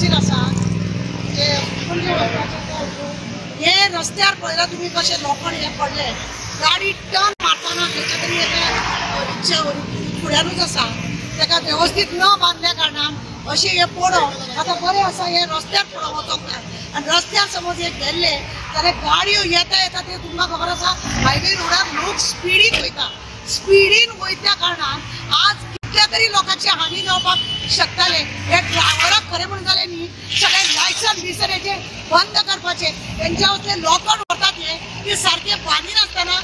रस्त्याचेर आसा, जे पणजे वचपाचें हे रस्त्यार पळयला तुमी कशें लोखण हें पडलें. गाडी टर्न मारतना खंयच्या तरी एका रिक्षा फुड्यानूच आसा, ताका वेवस्थीत न बांदल्या कारणान अशें हें पडोन आतां बरें आसा हें रस्त्यार पडोन वचोंक जाय. आनी रस्त्यार समज हे गेल्ले जाल्यार गाडयो येता येता ते तुमकां खबर आसा हायवे रोडार लोक स्पिडीन वयता. स्पिडीन वयत्या कारणान आज कितल्या तरी लोकांची हानी जावपाक शकताले. हे ड्रायव्हराक खरें म्हणून जालें न्ही सगळें लायसन बिसन हेजें बंद करपाचें. तेंच्या वसले लोखण व्हरतात हे ते सारकें बांदिनासतना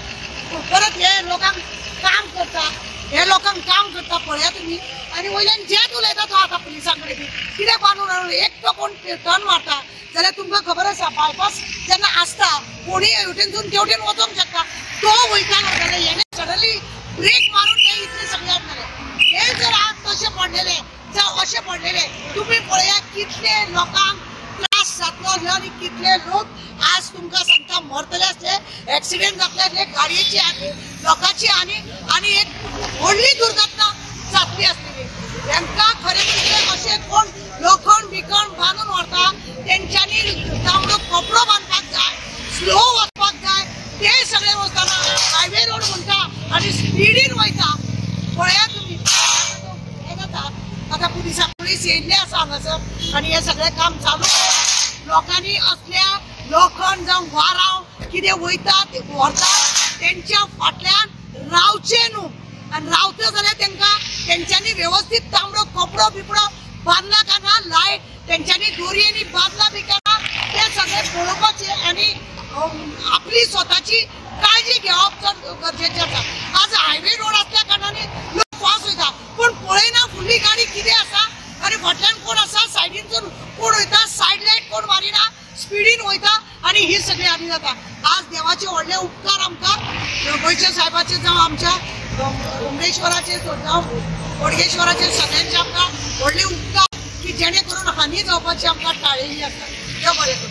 परत हे लोकांक काम करता, हे लोकांक काम करता पळया तुमी. आनी वयल्यान जेट उलयता तो आतां पुलिसां कडेन बी कितें बांदून हाडून एक तो कोण टर्न मारता जाल्यार तुमकां खबर आसा बायपास जेन्ना आसता कोणूय हेवटेनसून तेवटेन वचोंक शकता. तो वयतालो जाल्यार हेणें सडनली ब्रेक मारून ते इतले सगळे जाले. हे जर आज तशें पडलेले जावं अशें पडलेले तुमी पळया कितले लोकांक त्रास जातलो आनी कितले लोक आज तुमकां सांगता मरतले आसले, एक्सिडेंट जातले आसले, गाडयेची हानी, लोकांची हानी आनी एक व्हडली दुर्घटना जातली आसलेली. हेंकां खरें म्हणजे अशें कोण लोखण बिखण बांदून व्हरता तेंच्यांनी तांबडो कपडो बांदपाक जाय, स्लो वचपाक जाय. ते सगळे वचतना हायवे रोड म्हणटा आनी स्पिडीन वयता पळया तुमी. हें जाता आतां पुलीस येयल्ले आसा हांगासर आनी हें सगळें काम चालू. लोकांनी असल्या लोखण जावं वारांव कितें वयता ते व्हरता तेंच्या फाटल्यान रावचें न्हू. आनी रावता जाल्यार तेंकां तेंच्यांनी वेवस्थीत तांबडो कपडो बिपडो बांदला काय ना, लायट तेंच्यांनी दोरयेनी बांदला बी काय ना तें सगळें पळोवपाचें आनी आपली स्वताची काळजी घेवप चड गरजेचें आसा. आज हायवे रोड आसल्या कारणान लोक फास्ट वयता पूण पळयना फुडली गाडी कितें आसा आनी फाटल्यान कोण आसा, सायडीनसून कोण वयता, सायड लायट कोण मारिना, स्पिडीन वयता आनी ही सगळी हानी जाता. आज देवाचे व्हडले उपकार आमकां गोंयच्या साहेबाचे जावं आमच्या उमरेश्वराचे जावं बोडगेश्वराचे सगळ्यांचे आमकां व्हडले उपकार की जेणे करून हानी जावपाची आमकां टाळिल्ली आसा. देव बरें करूं.